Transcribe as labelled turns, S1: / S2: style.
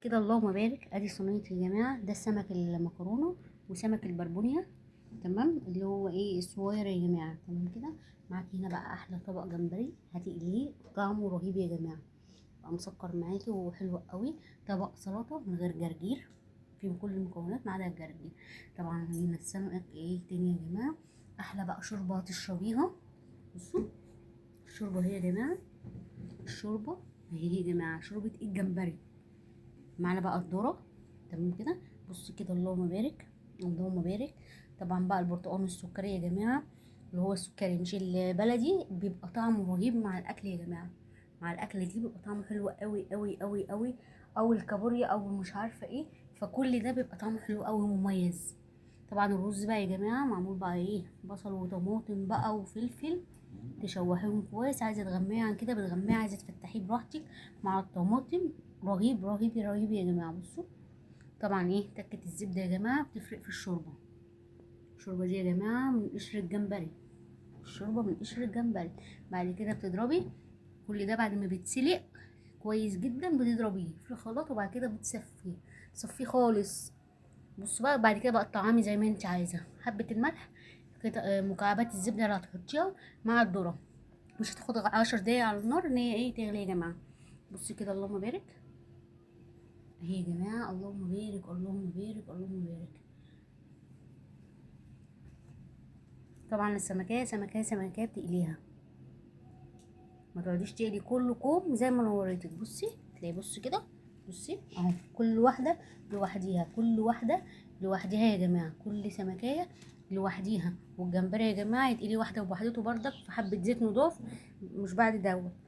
S1: كده اللهم بارك. ادي صينية يا جماعة، ده السمك المكرونه وسمك البربونيا، تمام، اللي هو ايه الصغير يا جماعة، تمام كده. معاكي هنا بقى احلى طبق جمبري هتقليه، طعمه رهيب يا جماعة، بقى مسكر معاكي وحلو قوي. طبق سلطة من غير جرجير، فيه كل المكونات ما عدا الجرجير. طبعا هنا السمك ايه تاني يا جماعة، احلى بقى شوربة هتشربيها. بصوا الشوربة اهي يا جماعة، الشوربة اهي يا جماعة، شوربة الجمبري. معانا بقى الذرة، تمام كده. بصوا كده اللهم بارك اللهم بارك. طبعا بقى البرتقال السكري يا جماعة، اللي هو السكري مش البلدي، بيبقى طعمه رهيب مع الاكل يا جماعة، مع الاكل دي بيبقى طعمه حلو قوي قوي قوي قوي، او الكابوريا او مش عارفه ايه، فكل ده بيبقى طعمه حلو قوي ومميز. طبعا الرز بقى يا جماعة معمول بقى ايه، بصل وطماطم بقى وفلفل، تشوحيهم كويس. عايزه تغميه عن كده بتغميه، عايزه تفتحيه براحتك مع الطماطم، رهيب رهيب رهيب يا جماعة. بصوا طبعا ايه تكه الزبدة يا جماعة بتفرق في الشوربة. الشوربة دي يا جماعة من قشر الجمبري، الشوربة من قشر الجمبري. بعد كده بتضربي كل ده بعد ما بيتسلق كويس جدا، بتضربيه في الخلاط، وبعد كده بتصفية صفيه خالص. بصوا بقى بعد كده بقى الطعامي زي ما انت عايزه، حبه الملح كده، مكعبات الزبدة اللي هتحطيها مع الذرة، مش هتاخد 10 دقايق على النار ان هي ايه تغلي يا جماعة. بصوا كده اللهم بارك اهي يا جماعة، اللهم بارك اللهم بارك اللهم بارك. طبعا السمكيه سمكيه سمكيه بتقليها، ما تقعديش تقلي كله كوم زي ما انا وريتك. بصي تلاقي، بصي كده، بصي اهو، كل واحدة لوحديها، كل واحدة لوحديها يا جماعة، كل سمكيه لوحديها. والجمبري يا جماعة يتقلي واحدة بوحدته بردك في حبه زيت نضاف، مش بعد دوت.